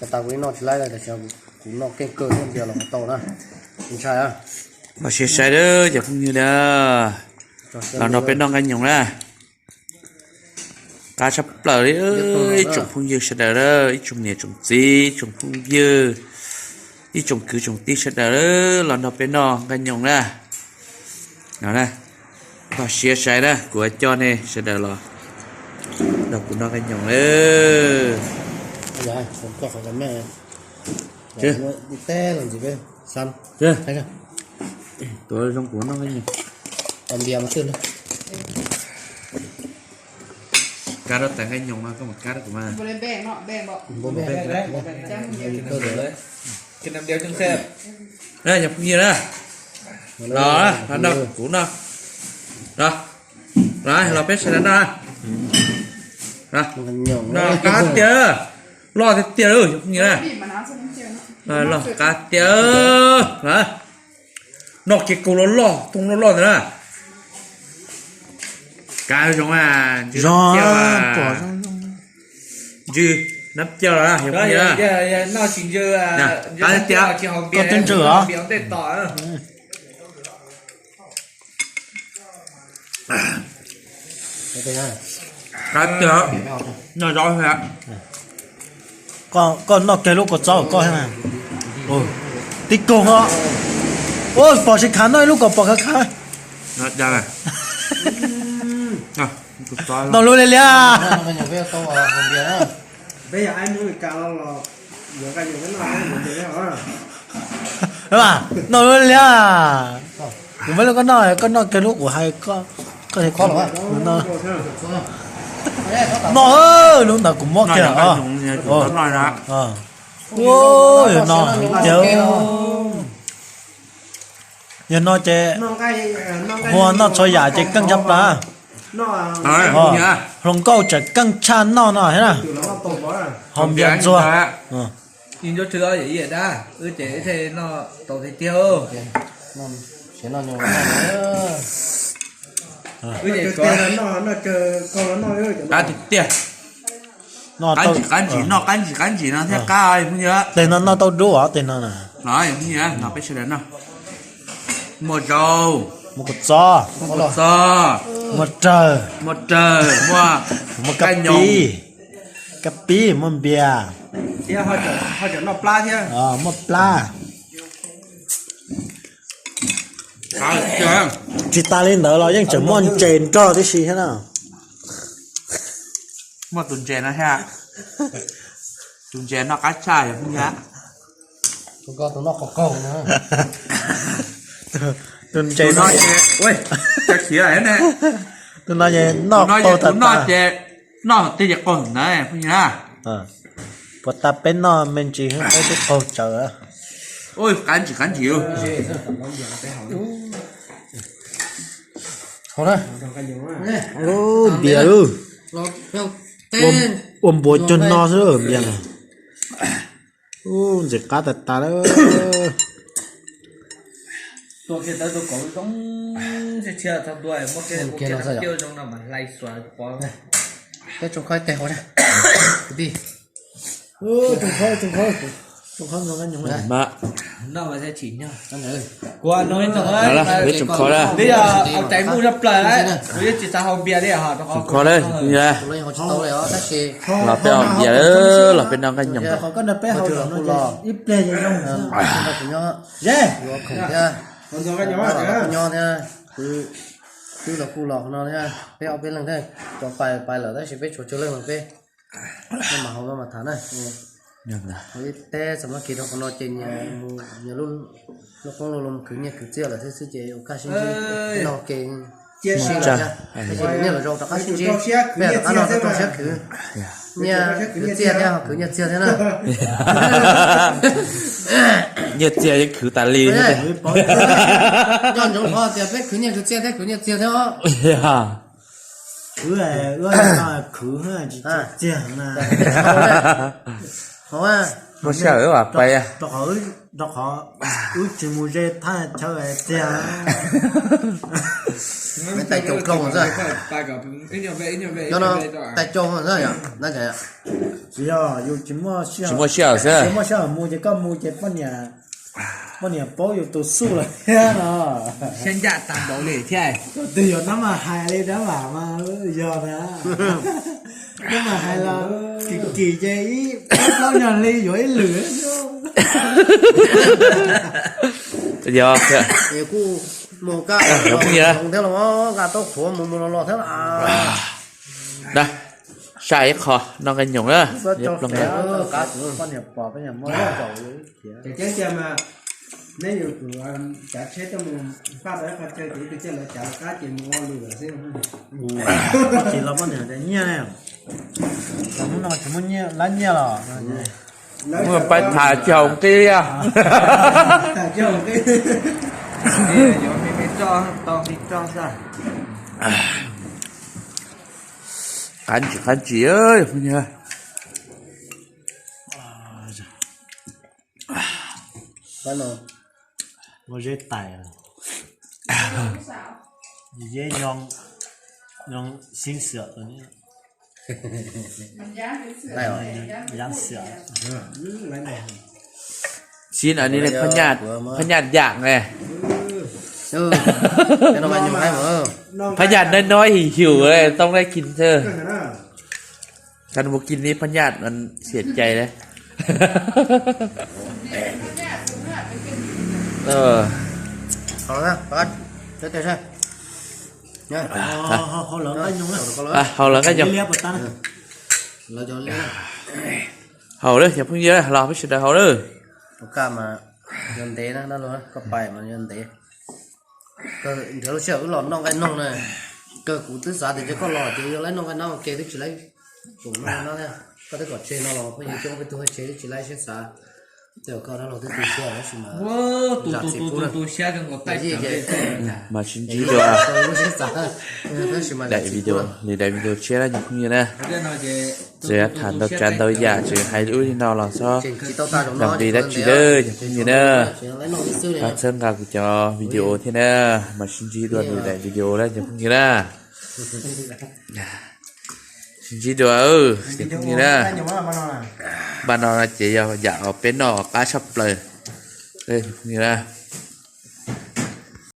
Ua tas kuv ib noj tsis laib, tam sim no kuv noj keej kawg thiab, ntiav los tau na. Ntshai. Los siab sai a cov phooj ywg na, los nrog peb noj nqaij nyoos na. Qab tshaj plaws li, ib tsoom phooj ywg sawv daws, ib tsoom niam tsoom txiv, ib tsoom phooj ywg, ib tsoom kwv tsoom tij sawv daws, los nrog peb noj nqaij nyoos na. No na, los siab sai na, kuv coj nej sawv daws los nrog kuv noj nqaij nyoos na. Tuav zoo kuv noj nqaij nyoos. Kab rau tas nqaij nyoos no koj mam kab rau kuv mas. Cov phooj ywg na, los, los nrog kuv noj, los, los peb sawv daws noj. Noj qab tiag, loj tiag tiag, cov phooj ywg na. Loj qab tiag, noj kiag kaus loj loj, tooj loj loj ntawd na. Kab zoo, ntsws nab coj los, yog phooj ywg na. Qab tiag, koj twb ntsws os. Qab tiag, noj zaub thiab. Koj noj kiag lub kaus txob koj thiab. Tib kaug os. Ua pom tsis khav, noj ib lub kom pom khav khav. Noj lub liab liab. Noj lub liab liab. Kuv muab lub koj noj, koj noj kiag lub kuv hais koj. Noj, lub ntawd kuv muab kiag os. Ua, yog no ces, yog no ces, hua noj txhua yam ces keej tshaj plaws. Hluas nkauj tseem keej tshaj noj no thiab na. Hau npias ntxuag. Qab tiag tiag. Qab ntsim, qab ntsim no thiaj qab os yog phooj ywg. Tej no noj tau dub os tej no na. Los yog phooj ywg, no peb sawv daws noj. Muaj zaub, muaj kaus txob, muaj kaus txob, muaj rawg, muaj rawg, muaj, muaj kab pib, kab pib, muaj npias, muaj plab. Tsis tas li ntawd los yeej tseem muaj ntses nrog tib si thiab na. Muaj tus ntses no thiab. Tus ntses no qab tshaj yog phooj ywg. Tus ntses no, tus no ces noj tau tas tas. Noj tej ces qaug ntawd phooj ywg na. Puas tas peb noj me ntsis peb twb qaug tsawv. Qab ntsim qab ntsim. Npias lawm. Ua npuas cuag no xwb npias. Ntxim qab tas tas lawm. Peb tsoo khob ib teg hauv na. Kwv tij. Tsoo khob, tsoo khob, tsoo khob nrog nqaij nyoos na. Peb tsoo khob na. Tsoo khob na. Los peb haus npias, los peb noj nqaij nyoos. Ib pliag zoo, yuav khoom thiab, nyob thiab, twb los kuj los no thiab, peb ob peb leeg thiab, cov pais pais lawm tab sis peb tshuav tsawg leej los peb mam haus mam tham na. Ib teg xam mab kis rau qhov no ces nyias lub qoob lub loo mus khwv nyiaj khwv txiaj lawm xwb xwb ces ua kaj sib ntsib no ces sib lawm thiab. Tab sis nyiaj los zoo rov qab sib ntsib, peb rov qab noj rau siab khwv nyiaj khwv txiaj thiab, ho khwv nyiaj txiag thiab na. Nyiaj txiag yeej khwv tas li. Nco ntsoov qhov tias peb khwv nyiaj khwv txiaj thiab, khwv nyiaj txiag thiab. Khwv, khwv txiag na. Muaj sij hawm wb mam pais. Rau qhov wb tsis mus ze thaj chaw tiag. Tais coo dloog xwb. Cov no tais coo xwb yom. Tsis yog, yus tsis muaj sij hawm xwb. Tsis muaj sij hawm mus ces koj mus ces poj niam, poj niam paub yus tus xuj lawm thiab no. Siab ncaj tag npaum li thiab. Tus yuav nab mas hais li dab vam mas yog na. Nab mas hais los kim kim ces ib plaub nyuag hli yuav ib lwm. Yog, kuj mus kaj thiab los nqa tau qhuav mus mus los los thiab. Sai ib qho noj nqaij nyoos na. Poj niam pom, poj niam muab zaum. Ces ceeb tiag mas neb yus tus cav tsheb tuaj mus faj tau ib qho chaw ces ib tug caij lawv cav lawv qab ces mus ua lwm lawm xwb. Tsis los poj niam tias nyiaj ne, los hnub no tsis muaj nyiaj, lab nyiaj los. Muaj pais tham tsis haum nqi li. Qab ntsis qab ntsis. Ua zeb tais, zeb yoo, yoo xib xwm, yoo xwm. Xib no ni phab nyaj yam ne. Phab nyaj no no him hum tau nqaij kis thawj. Cov mus kis ni phab nyaj xiam cai li. Haus lawm nqaij nyoos. Haus lawm cov phooj ywg, los peb sawv daws haus lawm. Ua kaj mas yog ntev na, koj pais mas yog ntev. Nrhiav lub sij hawm wb los noj nqaij noog na. Kawg kuv twb xav tias koj los ces yog laib noj nqaij noog ua ke twb tsis laib. Koj twb kom tseg no los phooj ywg coob peb tug tseg twb tsis laib siab xav. Tej koj dab laug twb tu siab tab sis mas zam txim pub na. Mas sib ntsib dua. Tab sis mas zam txim pub na. Nws daim video tshiab na cov phooj ywg na. Txawm tham ntau tsav ntau yam, txawm hais ub li no los txhob nqis dab tsi na cov phooj ywg na. Txhob txhawb nqa kuv cov video thiab na. Mas sib ntsib dua nws daim video na cov phooj ywg na. Sib ntsib dua cov phooj ywg na. Npaj no ces yog yam uas peb noj qab tshaj plaws. Phooj ywg na.